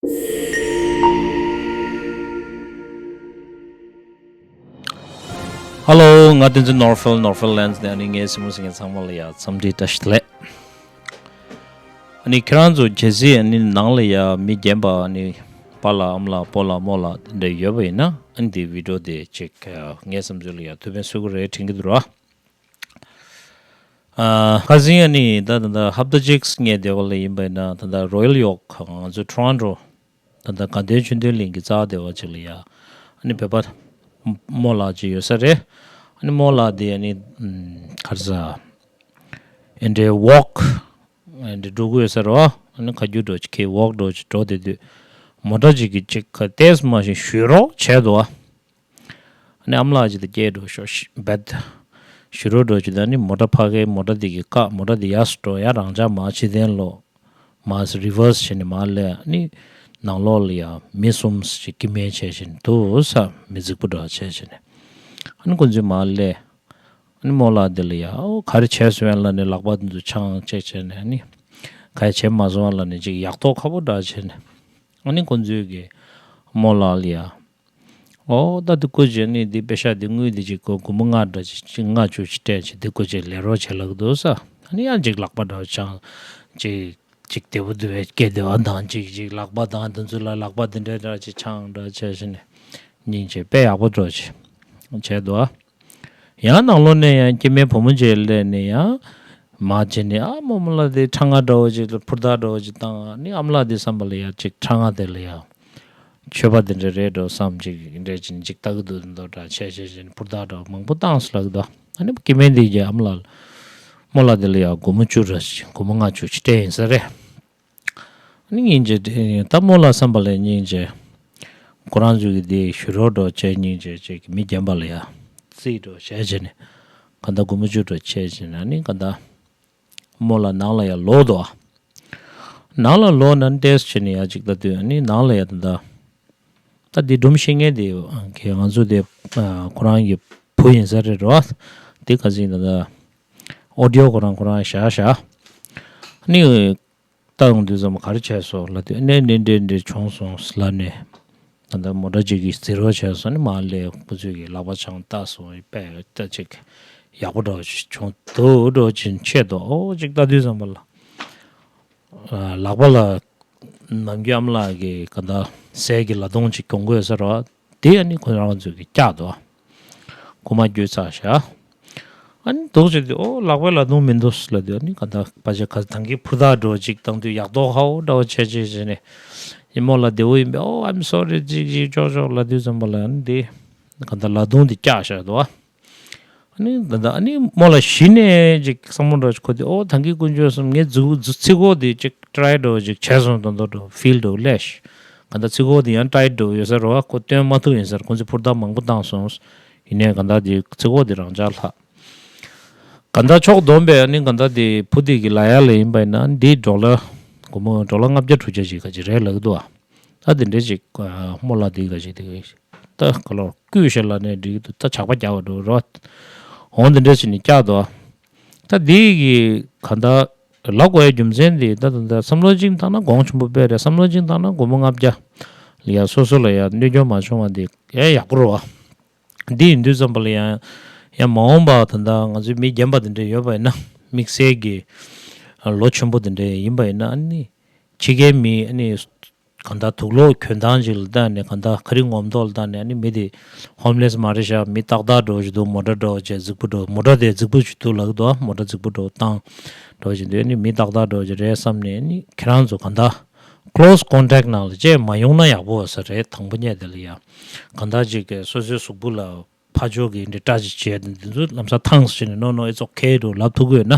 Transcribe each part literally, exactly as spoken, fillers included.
Hello, ང་བསྟན་འཛིན་ནོར་ཧྥེལ། ནོར་ཧྥེལ་ལན་ནས་ཨ་ནི་ངའི་སེམས་མུ་སེང་ཚང་མ་ལ་ཡ་འཚམས་འདྲི་བཀྲ་ཤིས་བདེ་ལེགས། ཨ་ནི་ཁྱེད་རང་ཚོ་གལ་སྲིད་ཨ་ནི་ནང་ལ་ཡ་མི་རྒན་པ་ཨ་ནི་པཱ་ལགས་ཨ་མ་ལགས་སྤོ་ལགས་རྨོ་ལགས་དེ་འདྲ་ཡོད་པ་ཡིན་ན་ཨ་ནི་འདི་བི་ཌིའོ་དེ་ཅིག་ངའི་བསམ་ཚུལ་ལ་ཡ་ཐུགས་ཕན་གསོས་ཀྱི་རེད་དྲན་གྱི་འདུག་ར། ཨ་ཁ་སང་ཨ་ནི་ད་ད་ད་ཧབ་ཏ་གཅིག་ངས་བསྡད་པ་ལ་ཡིན་པ་ཡིན་ན་ད་ད་རོ་ཡལ་ཡོག་ང་ཚོ་ཊོ་རོན་ཊོ་ད་ལྟ་དགའ་ལྡན་ཆོས་ལྡན་གླིང་གི་རྩ་བ་སྡེ་བ་ཅིག་ལ་ཡ། ཨ་ནི་བོད་པ་རྨོ་ལགས་ཅིག་ཡོད་ས་རེད། ཨ་ནི་རྨོ་ལགས་དེ་ཨ་ནི་ཨམ་ག་རེ་ཟ། ཨེ་འདྲའི་ཝོག་ཨེ་འདྲའི་འགྲོ་གི་ཡོད་ས་རེད་བ། ཨ་ནི་ཁ་རྒྱུ་འགྲོ་ཅིག་གི་ཝོག་འགྲོ་ཅིག་འགྲོ་བསྡད་དུས་མོ་ཊ་ཅིག་གིས་ཅིག་ག་ཏེས་མ་ཞིག་གཞུས་རོགས་བྱས་འདུག་བ། ཨ་ནི་ཨ་མ་ལགས་ཅིག་དང་སྐྱེལ་འགྲོ་ཤོག་ཤི་བེད་གཞུས་རོགས་འགྲོ་ཅིག་དང་ཨ་ནི་མོ་ཊ་ཕ་གིའི་མོ་ཊ་དེ་གིས་བཀག་མོ་ཊ་དེ་ཡར་སོ་འགྲོ་ཡ་རང་འཇགས་མ་ཕྱི་གཏན་ལོག་མར་རི་ཝར་སི་བྱས་ནས་མར་སླེབས། ཨ་ནི་ནང་ལོགས་ལ་ཡ་མི་གསུམ་ཞིག་སྐྱེ་དམན་བྱས་བྱས་ནས་འདུག་ས། མི་རྫིག་པོ་འདྲ་བྱས་བྱས་ནས་ཨ་ནི་ཁོང་ཚོས་མར་སླེབས། ཨ་ནི་རྨོ་ལགས་དེ་ལ་ཡ་ཨོ་ག་རེ་བྱས་སོང་ཡ་ལབ་ནས་ལག་པ་དེ་ཚོ་འཆང་བྱས་བྱས་ནས་ཨ་ནི་ག་རེ་བྱས་མ་སོང་ཡ་ལབ་ནས་ཅིག་ཡག་ཐོག་ཁ་པོ་འདྲ་བྱས་ནས་ཨ་ནི་ཁོང་ཚོས་ཀྱི་རྨོ་ལགས་ལ་ཡ། ཨོ་ད་འདི་སྐུ་མཁྱེན་ནི་འདི་པེ་ཤ་འདི་དངུལ་འདི་ཅིག་སྒོར་སྒོར་མོ་ལྔ་འདྲ་ཅིག་ཅིག་ལྔ་བཅུ་ཅིག་སྤྲད་ཅིག་འདི་སྐུ་མཁྱེན་ལེན་རོགས་བྱེད་ལབ་འདུག་ས། ཨ་ནི་ཡང་ཅིག་ལག་པ་འདྲ་བ་འཆང་ཅིག་ཅིག་བདེ་པོ་འདུག་བས་སྐད་བདེ་བ་དང་ཅིག་ཅིག་ལག་པ་དང་དེ་ཚོ་ལ་ལག་པ་འདི་འདྲ་འདྲ་ཅིག་འཆང་འདྲ་བྱས་ཤིང་ནས་སྙིང་རྗེ་དཔེ་ཡག་པོ་འདྲ་ཅིག་བྱས་འདུག་ཨ། ཡང་ནང་ལོགས་ནས་ཡང་སྐྱེ་དམན་བུ་མོ་ཅིག་སླེབས་ནས་ཡང་མར་བྱས་ནས་ཨ་རྨོ་མོ་ལགས་དེ་ཁྲ་རྔ་འདྲ་བོ་ཅིག་ལ་ཕུར་ཐག་འདྲ་བོ་ཅིག་བཏང་། ཨ་ནི་ཨ་མ་ལགས་དེ་བསམ་པ་ལ་ཡ་ཅིག་ཁྲ་རྔ་དེ་ལ་ཡ། ཆོས་པ་དེ་འདྲ་རེད་འགྲོ་བསམ་ཅིག་འདྲ་ཅིག་ཅིག་ལྟ་གི་འདུག་མདོག་འདྲ་བྱས་བྱས་བྱས་ནས་ཕུར་ཐག་འདྲ་མང་པོ་བཏང་སོང་ལབ་ཀྱི་འདུག་ཨ་ནི་སྐྱེ་དམན་དེ་གྱིས་ཨ་མ་ལགས་རྨོ་ལགས་དེ་ལ་ཡ་སྒོར་མོ་བཅུ་འདྲ་ཞིག་སྒོར་མོ་ལྔ་བཅུ་ཞིག་སྤྲད་ཡིན་ས་རེད། ཨ་ནི་སྙིང་རྗེ་ད་རྨོ་ལགས་བསམ་པ་ལ་སྙིང་རྗེ། ཁོ་རང་ཚོ་གི་དེ་གཞུས་རོགས་འདྲ་བྱས་སྙིང་རྗེ་ཅིག་མི་རྒན་པ་ལ་ཡ་རྩིས་འདྲ་བྱས་བྱས་ནས་གང་ལྟར་སྒོར་མོ་བཅུ་འདྲ་བྱས་བྱས་ནས་ཨ་ནི་གང་ལྟར། རྨོ་ལགས་ནང་ལ་ཡར་ལོག་འདུག་ནང་ལ་ལོག་ནས་ཏོག་ཙམ་བྱས་ནས་ཡར་ཅིག་ལྟ་དུས་ཨ་ནི་ནང་ལ་ཡར་ད་ལྟ་ད་འདི་སྒྲུང་བཤད་མཁན་དེ་ཁྱེད་ང་ཚོ་དེ་ཁོ་རང་གི་བུ་ཡིན་ས་རེད་རོ། དེ་ཁ་སང་ད་ལྟ་ཨོ་ཌི་ཡོ་ཁོ་རང་ཁོ་རང་བཞག་བཞག་ཨ་ནི་ལྟ་ཡོང་དུས་ཙམ་ག་རེ་བྱས་སོང་ལབ་དུས་ཨ་ནི་འདི་འདྲ་འདྲ་བྱུང་སོང་ལབ་ནས། ད་ལྟ་མོ་ཊ་གཅིག་གིས་རྩིས་རོགས་བྱས་སོང་ནི་མར་སླེབས་ཁོ་ཚོས་ཀྱི་ལག་པ་འཆང་བལྟས་སོང་། དཔེ་ལྟ་ཅིག་ཡག་པོ་འདྲ་བོ་ཞིག་བྱུང་འདུག་འགྲོ་ཅིག་ཆེད་དུ་ཨོ་ཅིག་ལྟ་དུས་ཙམ་པ་ལ། ལག་པ་ལ་ནམ་རྒྱུན་ཨ་མ་ལགས་ཀྱིས་ག་འདྲ་གསེར་གྱི་ལ་དུང་ཅིག་གྱོན་གོས་ཟེར་བ་དེ་ཨ་ནི་ཁོ་རང་ཚོས་ཀྱིས་བཀྱགས་འདུག་ཁོ་མ་བསྐྱུར་ཚར་བཞག་ཨ་ནི་འདུག་བྱས་དུས་ཨོ་ལག་པའི་ལ་དུང་མི་འདུག་ལབ་དུས་ཨ་ནི་ག་འདྲ་པ་ཅག་ག་ཐང་གི་ཕུར་ཐག་འདྲ་བོ་ཅིག་བཏང་དུས་ཡག་ཐོག་ཧ་འོ་འདྲ་བོ་བྱས་བྱས་བྱས་ནས་ཡིན་མོ་ལ་བདེ་བོ་ཡིན་པས་ཨོ་I'm sorry ཅིག་ཅིག་ཅོག་ཅོག་ལབ་དུས་ཙམ་པ་ལ་ཨ་ནི་དེ་ག་འདྲ་ལ་དུང་དེ་བཀྱགས་བཞག་འདུག་ཨ་ནི་ད་ལྟ་ཨ་ནི་རྨོ་ལགས་གཞི་ནས་ཅིག་བསམ་བློ་འདྲ་ཞིག་འཁོར་དུས་ཨོ་ཐང་གི་དཀོན་མཆོག་གསུམ་ངའི་མཛུ་གུ་མཛུ་ཚིགས་ཁོག་དེ་ཅིག་ཊའིཊ་འདྲ་བོ་ཅིག་བྱས་སོང་དོན་དག་འདྲ་བོ་ཕིལ་འདྲ་བོ་སླེབས་ཤག་ག་འདྲ་ཚིགས་ཁོག་དེ་ཡང་ཊའིཊ་འདྲ་བོ་ཡོད་ས་རེད་བ། ཁོ་སྟོན་མ་ཐུབ་ཡིན་ས་རེད། ཁོང་ཚོས་ཕུར་ཐག་མང་པོ་བཏང་སོང་། ཡིན་ནའི་ག་འདྲ་དེ་ཚིགས་ཁོག་དེ་རང་འཇགས་ལྷག་ག་འདྲ་ཕྱོགས་བསྡོམས་པས་ཨ་ནི་ག་འདྲ་དེ་བུ་དེ་གི་ལ་ཡ་ལ་ཡིན་པ་ཡིན་ན་འདི་ཌོ་ལར་སྒོར་མོ་ཌོ་ལར་ལྔ་བརྒྱ་དྲུག་བརྒྱ་ཅིག་ག་ཅིག་རེད་ལབ་ཀྱི་འདུག་བ། ད་དེ་འདྲ་ཅིག་རྨོ་ལགས་དེ་ག་ཅིག་དེ་ག་ཅིག་ད་ག་ལོར་སྐུད་ཤ་ལ་ནས་འགྲིག་འདུག་ད་ཇག་པ་རྒྱག་པ་འགྲོ་རོ། འོང་དེ་འདྲ་བྱས་ནས་བཀྱགས་འདུག་ད་དེ་གི་ག་འདྲ་ལབ་དགོས་ཡ་རྒྱུ་མཚན་དེ་ད་ད་ད་བསམ་བློ་གཅིག་བཏང་ན་གོང་ཆེན་པོ་དཔེ་རེད། བསམ་བློ་གཅིག་བཏང་ན་སྒོར་མོ་ལྔ་བརྒྱ་ལ་ཡ་སོ་སོ་ལ་ཡ་གནོད་སྐྱོན་མ་བྱུང་བ་དེ་ཡ་ཡག་པོ་རེད་བ། དེ་ཡིན་དུས་ཙམ་པ་ལ་ཡ་ཡ་མ་འོངས་པ་ད་ད་ང་ཚོའི་མི་རྒན་པ་དེ་འདྲ་ཡོད་པ་ཡིན་ན་དམིགས་བསལ་གྱི་ལོ་ཆེན་པོ་དེ་འདྲ་ཡིན་པ་ཡིན་ན་ཨ་ནི་ཕྱི་རྒྱལ་མི་ཨ་ནི། གང་ལྟར་དུག་ལོག་གྱོན་སྟངས་ཅིག་ལ་བལྟས་ནས་གང་ལྟར་ཁ་རི་ངོ་མདོག་ལ་བལྟས་ནས་ཨ་ནི་མི་དེ་ཧོམ་ལེས་མ་རེད་ཤག་མི་ཏག་ཏག་འདྲ་བོ་ཞིག་འདུག་མོ་ཊ་འདྲ་བོ་བྱས་རྫིག་པོ་འདྲ་བོ། མོ་ཊ་དེ་རྫིག་པོ་ཞིག་འདུག་ལབ་ཀྱི་འདུག་མོ་ཊ་རྫིག་པོ་འདྲ་བོ་བཏང་འདྲ་བོ་ཞིག་འདུག་ཨ་ནི་མི་ཏག་ཏག་འདྲ་བོ་ཞིག་རེད་བསམ་ནས་ཨ་ནི་ཁྱེད་རང་ཚོ་གང་ལྟར་ཁོ་ལོ་སི་ཀོན་ཊེག་ནང་ལ་བཅས་མ་ཡོང་ན་ཡག་པོ་ཟེར་རེད། དང་པོ་ཉིད་དེ་ལ་ཡ་གང་ལྟར་ཅིག་གི་སོ་སོའི་གཟུགས་པོ་ལ། ཕར་ཕྱོགས་ཀྱི་འདི་སྐྲ་ཅིག་བྱས་ཏེ་འདི་ཚོ་ལམ་སང་ཐང་ཟེར་ནས་no no it's okay འགྲོ་ལབ་ཐུབ་ཀྱི་ཡོད་ན།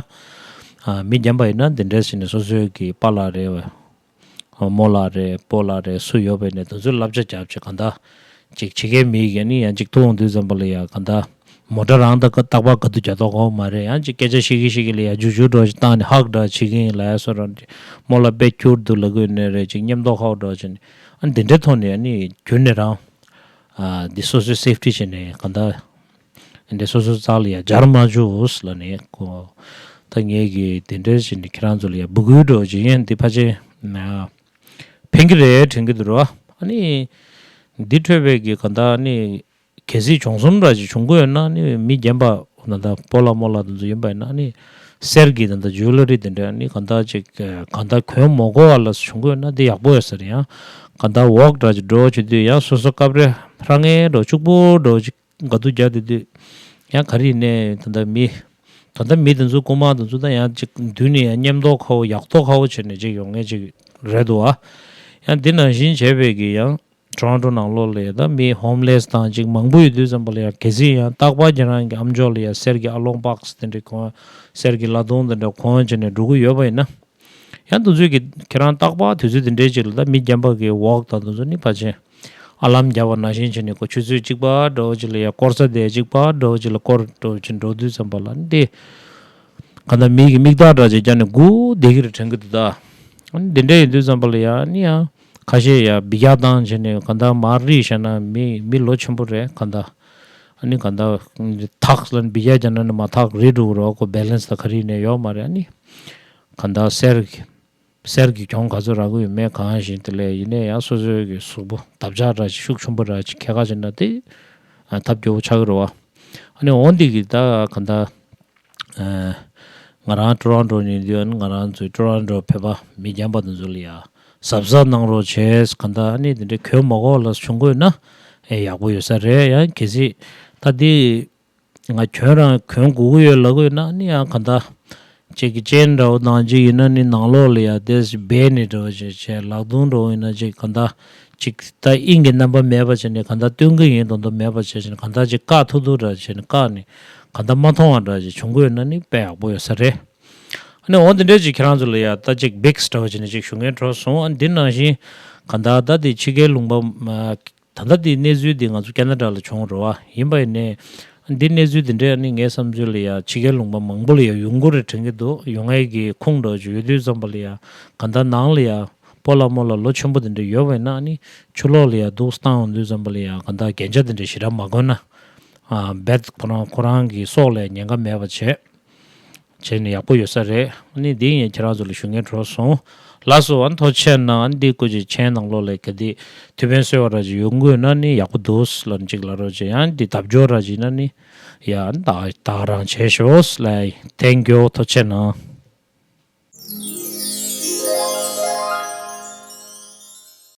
ཨ་མི་རྒན་པ་ཡིན་ན་འདི་འདྲས་ཟེར་ནས་སོ་སོའི་གི་པཱ་ལགས་རེད། རྨོ་ལགས་རེད། སྤོ་ལགས་རེད། སུ་ཡོད་པ་ཡིན་ན་དེ་ཚོས་བསླབ་བྱ་རྒྱབ་བྱས་གང་ལྟར་ཅིག་བྱེད་མཁན་མི་ཡིན་ནི་ཡང་ཅིག་ཐུག་འོང་དུས་ཙམ་པ་ལ་ཡ་གང་ལྟར་མོ་ཊ་རང་ད་རྟག་པར་དགའ་སྡུག་རྒྱག་མདོག་ཁ་པོ་མ་རེད། ཡང་ཅིག་སྐད་ཆ་བཤད་ཀྱིན་བཤད་ཀྱིན་ལ་ཡ་རྒྱུག་རྒྱུག་འདྲ་ཞིག་བཏང་ནས་ཧག་འདྲ་བྱེད་ཀྱིན་ལ་ཡ་སོ་རང་རྨོ་ལགས་དཔེ་སྐྱུར་འདུག་ལབ་ཀྱི་ཡོད་ནི་རེད། ཅིག་སྙམ་མདོག་ཁ་པོ་འདྲ་བྱས་ནས་ཨ་འདི་འདྲའི་ཐོག་ནས་ཨ་ནི་རྒྱུན་ནས་རང་། ཨ་འདི་སོ་སོའི་སེབ་ཊི་བྱས་ནས་གང་ལྟར་འདི་སོ་སོའི་རྩ་ལ་ཡ་སྦྱར་མ་བཅུག་ལབ་ནས་ཁོ་ད་ངས་ཀྱི་དེ་འདྲའི་བྱས་ནས་ཁྱེད་རང་ཚོ་ལ་ཡ་འབོད་སྐུལ་འདྲ་བོ་བྱེད་ཡིན། འདི་ཕལ་ཆེར་ན་ཕལ་ ཕན་གྱི་རེད་དྲན་གྱི་འདུག་ར། ཨ་ནི་འདི་འཕྲོད་པའི་གི་ག་ད་ནི་གལ་སྲིད་བྱུང་གསུམ་འདྲ་ཅིག་བྱུང་དགོས་ཡོད་ན་ནི་མི་རྒན་པ་ད་ལྟ་སྤོ་ལགས་རྨོ་ལགས་དེ་ཚོ་ཡིན་པ་ཡིན་ན་ནི་གསེར་གྱི་ད་ལྟ་ཇུ་ལ་རི་དེ་འདྲ་ནི་ག་ད་ཅིག་ག་ད་གོན་མ་དགོས་པ་ལ་བྱུང་དགོས་ཡོད་ན་དེ་ཡག་པོ་ཡོད་ས་རེད། ཡང་ག་ད་ཝོག་འདྲ་ཅིག་འགྲོ་བྱེད་དུས་ཡང་སོ་སོ་སྐབས་རེ་ཧྲ་ངེ་འགྲོ་ཕྱུག་པོ་འགྲོ་ཅིག་དགའ་སྡུག་རྒྱག་བསྡད་དུས་ཡང་ག་རེ་ཡིན་ནའི་ད་ལྟ་མི་ད་ལྟ་མི་དེ་ཚོ་རྐུན་མ་དེ་ཚོ་ད་ཡང་ཅིག་མདུན་ནས་ཡང་སྙན་མདོག་ཁ་བོ་ཡག་མདོག་ཁ་བོ་བྱས་ནས་ཅིག་ཡོང་མཁན་ཅིག་རེད་འདུག་ཨ། ཡང་འདི་ནང་བཞིན་བྱས་པའི་གི་ཡང་ཊོ་རོན་ཊོ་ནང་ལོགས་ལ་ཡང་ད་མི་ཧོམ་ལེ་སི་དང་ཅིག་མང་པོ་ཡོད་དུས་ཙམ་པ་ལ་ཡང་གལ་སྲིད་ཡང་རྟག་པར་ཁྱེད་རང་གི་ཨམ་ཅོག་ལ་ཡང་གསེར་གྱི་ཨ་ལོང་པག་སི་དེ་འདྲ་གོན། གསེར་གྱི་ལ་དུང་དེ་འདྲ་གོན་བྱས་ནས་འགྲོ་གི་ཡོད་པ་ཡིན་ན། ཡང་དུས་ཚོད་ཀྱི་ཁྱེད་རང་རྟག་པར་དུས་ཚོད་དེ་འདྲའི་ཅིག་ལ་ད་མི་རྒན་པ་གི་ཝོག་དང་དུས་ཚོད་ནི་ཕལ་ཆེར་ཨ་ལམ་བརྒྱབ་པ་ནང་བཞིན་བྱས་ནས་ཁོ་ཆུ་ཚོད་གཅིག་པ་འདྲ་བོ་ཅིག་ལ་ཡང་སྐོར་ས་དེ་གཅིག་པ་འདྲ་བོ་ཅིག་ལ་སྐོར་འདྲ་བོ་ཅིག་འགྲོ་དུས་ཙམ་པ་ལ་ནི་དེ་ག་ད་མི་གི་མིག་རྟགས་འདྲ་ཅིག་བརྒྱབ་ནས་སྒུག་བསྡད་ཀྱི་རེད་དྲན་གྱི་འདུག་ད། ཨ་ནི་དེ་འདྲ་ཡིན་དུས་ཙམ་པ་ལ་ཡང་ནི་ཡང་ཁ་ཤས་ཡང་འབུད་རྒྱག་བཏང་བྱས་ནས་ག་ད་མར་རིལ་བཞག་ན་མི་མི་ལོ་ཆེན་པོ་རེད་ག་ད། ཨ་ནི་ག་ད་ཐག་ལ་འབུད་རྒྱག་བརྒྱབ་ན་ནི་མར་ཐག་རིལ་འགྲོ་གི་རེད་བ། ཁོ་བེ་ལེན་སི་ད་ག་རེ་ཡིན་ནའི་ཡོད་མ་རེད། ཨ་ནི་ག་ད་གསེར་གྱི་གསེར་གྱི་གྱོང་ག་ཚོད་རག་གི་ཡོད་མེད་གང་ཤེས་དེ་ལས་ཡིན་ནའི་ཡང་སོ་སོའི་གི་གཟུགས་པོ་འདབ་ཆགས་འདྲ་ཅིག་ཤུགས་ཆེན་པོ་འདྲ་ཅིག་ཁྱེར་ག་ཕྱིན་ན་དེ་ཐབས་སྐྱོ་བོ་ཆགས་ཀྱི་རེད་བ། ཨ་ནི་འོ་འདི་གི་ད་ག་ད་ང་རང་ཊོ་རོན་ཊོ་ནས་འདི་ང་རང་ཚོའི་ཊོ་རོན་ཊོ་བོད་པ་མི་རྒན་པ་དེ་ཚོ་ལ་ཡ་གཟབ་གཟབ་གནང་རོགས་བྱས། ག་ད་ཨ་ནི་དེ་འདྲའི་གྱོན་མ་དགོས་ལ་བྱུང་དགོས་ན་ཨེ་ཡག་པོ་ཡོད་ས་རེད། ཡང་གལ་སྲིད་ད་འདི་ང་ཁྱོད་རང་གྱོན་དགོས་ཀྱི་ཡོད་ལབ་ཀྱི་ཡོད་ན་ནི་ཡང་ག་ད་ཅིག་གི་ཅེན་འདྲ་བོ་དང་ཅིག་ཡིན་ན་ནི་ནང་ལོགས་ལ་ཡ་དེ་སྦས་ནས་འདྲ་བོ་ཅིག་བྱས། ལག་རྡུང་འདྲ་བོ་ཡིན་ན་ཅིག་ག་ད་ཅིག་ད་དབྱིངས་ཀྱི་རྣམ་པ་མེད་པ་བྱས་ནས་ག་ད་སྟོན་གྱི་ཡིན་མདོག་མདོག་མེད་པ་བྱས་ནས་ག་ད་ཅིག་བཀག་ཐུབ་ཐུབ་འདྲ་བྱས་ནས་བཀག་ནས་ག་ད་མ་མཐོང་བ་འདྲ་ཅིག་བྱུང་གི་ཡོད་ན་ནི་དཔེ་ཡག་པོ་ཡོད་ས་རེད། ཨ་ནི་འོ་འདི་འདྲས་ཅིག་ཁྱེད་རང་ཚོ་ལ་ཡ་ད་ཅིག་བིག་སི་འདྲ་བོ་བྱས་ནས་ཅིག་ཞུ་མཁན་འཕྲོ་སོང་། ཨ་ནི་འདི་ནང་བཞིན་ག་ད་ད་དེ་ཕྱི་རྒྱལ་ལུང་པ་ད་ལྟ་དེའི་གནས་ཚུལ་འདི་ང་ཚོ་ཀེ་ན་ཌ་ལ་བྱུང་རེད་བ། ཡིན་པ་ཡིན་ནའི་འདི་གནས་ཚུལ་འདི་འདྲའི་ཨ་ནི་ངའི་བསམ་ཚུལ་ལ་ཡ་ཕྱི་རྒྱལ་ལུང་པ་མང་པོ་ལ་ཡ་ཡོང་གི་རེད་དྲན་གྱི་འདུག་ཡོང་ཡས་ཀྱི་ཁུངས་འདྲ་བོ་ཅིག་ཡོད་དུས་ཙམ་པ་ལ་ཡ་ག་ད་ནང་ལ་ཡ་སྤོ་ལགས་རྨོ་ལགས་ལོ་ཆེན་པོ་འདི་འདྲ་ཡོད་པ་ཡིན་ན་ཨ་ནི་ཕྱི་ལོགས་ལ་ཡ་འདུག་སེ་བཏང་ཡོང་དུས་ཙམ་པ་ལ་ཡ་ག་ད་རྒྱན་ཆ་འདི་འདྲ་ཞེ་དྲག་མ་གོན་ན་ཨ་རྦད་ཁོ་རང་ཁོ་རང་གི་སྲོག་ལ་ཉེན་ཁ་མེད་པ་བྱས། བྱས་ནས་ཡག་པོ་ཡོད་ས་རེད། ཨ་ནི་འདི་ཡིན་ཁྱེད་རང་ཚོ་ལ་ཞུ་མཁན་འཕྲོ་སོང་། ལགས་སོ། ཨ་ནི་ཐུགས་རྗེ་གནང་། ཨ་ནི་འདི་སྐུ་མཁྱེན་མཆན་ནང་ལོགས་ལ་ག་འདི་ཐུགས་ཕན་གསོས་པ་འདྲ་ཅིག་ཡོང་གི་ཡོད་ན་ནི་ཡག་པོ་འདུག་ལབ་ཅིག་ལབ་རོགས་བྱེད། ཡང་འདི་ལྡབ་སྐྱོར་འདྲ་ཅིག་ཡིན་ན་ནི་ཡང་ད་ད་ག་རང་བྱས་ཤོག་ལབ། Thank you། ཐུགས་རྗེ་གནང་།